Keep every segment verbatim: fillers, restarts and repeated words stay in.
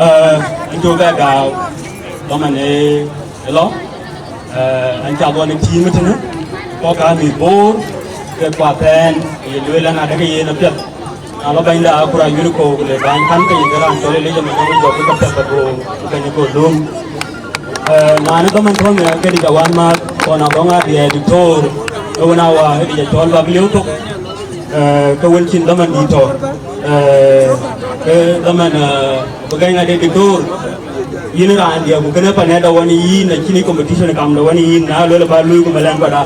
Ë, an cuk bɛ gääu, dhaman ë, ë lɔ, ë, an cath ɣɔn ë tiim ëtënë, kɔc aa mïth Bor, ke kuath ɛn, ye lueel an, adekë yen apiɛth. Na lɔ bɛ̈nyda Akura Yuniko, ku le bäny kan ke ye ke raan cɔl Elijah Manyɔk Jɔk ke piɛth ago bɛ̈ny ago lööm. Ë, na në dhaman tɔ̈u nhial, ke dï ca wän maath, kɔn adhɔŋ adiɛɛr diktor, ke wën a wä, ke dï ca cɔl bäk lieu thok. Ë, ke wën cïn dhaman dït tɔ̈, ë, ke dhaman, ë, bï gäny ŋadï diktor, yïn raan diɛ̈, ku kënë panɛda wän yïn, acïn competition kam da wän yïn, na luel ba luui ku mɛlɛn bada.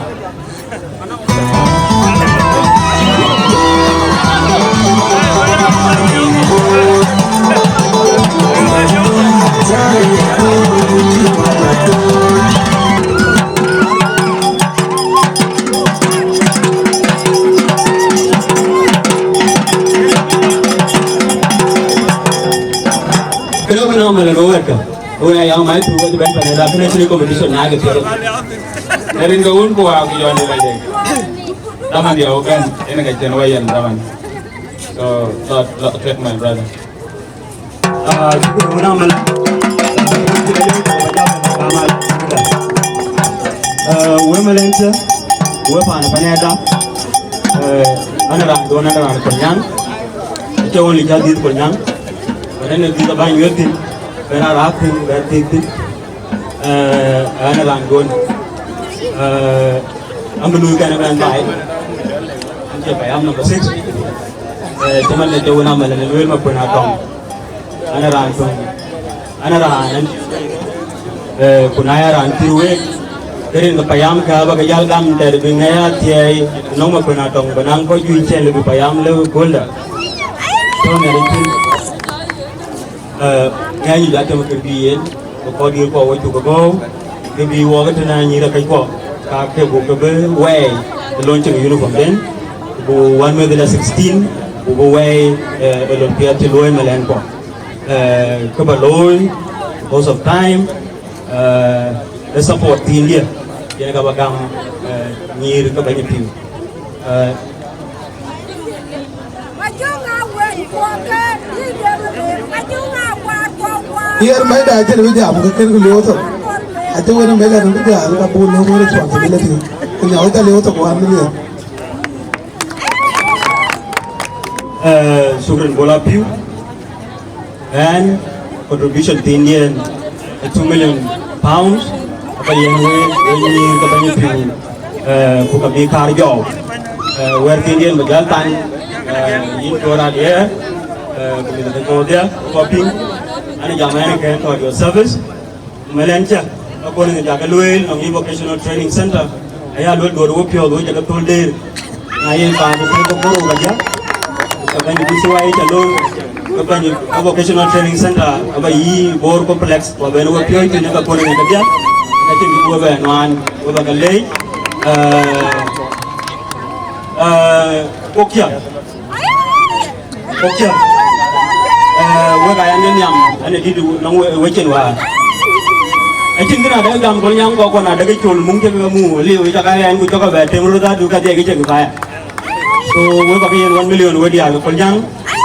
Kena kena malah ro wɛ̈t kä. Ro ya yang mai tu wɛ̈t bɛ̈n panɛda kena cïn competition na ke piɛth. Rin ke wun ku wa ku yɔn de la jeng. Dhaman diɛ̈ wä bɛ̈n, yen ka cïn wä yɛn dhaman. So, lot, lot, take my brother. Ah, shukran, wuna mal. Ah, wuna mal ente, wuna pan panɛda. Eh, ana raan don, ana raan Kolnyaŋ. Ëcï wun lï ca dhiëth Kolnyaŋ. Wala në dhiëth abany wëëth thïn. Bɛn a raak thïn, bɛn thiëëk thïn. Eh, ana raan don. Eh, am bï luui kɛn ëbɛ̈n baai. An cie payam number six. Eh, cï man de cï wun amal në lueel ma kuën atɔŋ. Ana raan töŋ. Ana raan ɛn. Eh, ku na ya raan thïr week. Ke rin ke payam ka ba ke jäl gam tɛ̈t bï ŋɛ̈i athiɛɛi nɔŋ ma kuën atɔŋ bï naŋ kɔc juëc cɛn lë bï payam lë kööldä. Tɔ̈ Nhialic thïn. Eh, ŋɛ̈ny juëc atëm ke bï yen, ke kɔc dïïr kuɔ wo cuk ke gɔ̈u, ke bï wɔk ëtënë anyïïr akëc kuɔ, ka ke buk ke bï wɛɛi ë lon cïn uniform den, ku wän meth ëlä sixteen, ku bï wɛɛi, eh, ë lon piɛth cï luɔi mɛlɛn kuɔ. Eh, kë ba looi, because of time, eh, ë support thiindiɛ̈, yen ka ba gam, eh, nyïïr ke bɛ̈ny piu. Eh, Yer mɛcda acïn bï jam ke kën ku lieu thok. Acï wën mɛcda bï jam ka buk löŋ wën responsibility. Ku nyɔk ca lieu thok wan bï lieu. Eh, shukran Bola Piu. Ɣɛn contribution thiindiɛ̈n ë two million pounds, aba yen wek, wek nyïïr ke bɛ̈ny piu, eh, ku ka bï kaar jɔɔk. Eh, wɛ̈t thiindiɛ̈n bï jäl thany, eh, yïn Col Adiɛɛr, eh, ku mïth ke Col Dhiɛ̈, ku kɔc piŋ, an jam ɣɛn ke at your service. Mɛlɛn cä, ka kɔn ë jakë lueel, nɔŋ yï vocational training center, aya lueel duɔ̈t wo piɔ̈ɔ̈th, wo jakë thöl deer. Na yen paan ku piny ke kɔ̈r wo ka jä, ka bɛ̈ny ku C Y A ca looi, ka bɛ̈ny ka vocational training center, aba yï Bor complex, wa bɛ̈n wo piɔ̈ɔ̈c tënë ka kɔn ë ka jä, ka cïn ku wo bɛ nuan, wo bɛ ka leec, eh, eh, kok cä. Okay. Eh, wek aya në nhiam, ane dït nɔŋ we, wecin wäär. Acïn kën adek gam Kolnyaŋ kɔk kɔn adek col muŋ cï ke mu, liu cak aya ɛn ku cɔk abɛ tem röt adu ka dhiɛc ke cïk kaya. So, wek bak yen one million we diaal Kolnyaŋ,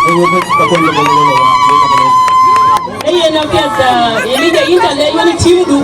we, we, we, ka kɔn ke bɔ̈, we, we, we, we, we. Ee yen apiɛth, ah, Elijah, yïn ca lɛc wën ë team du.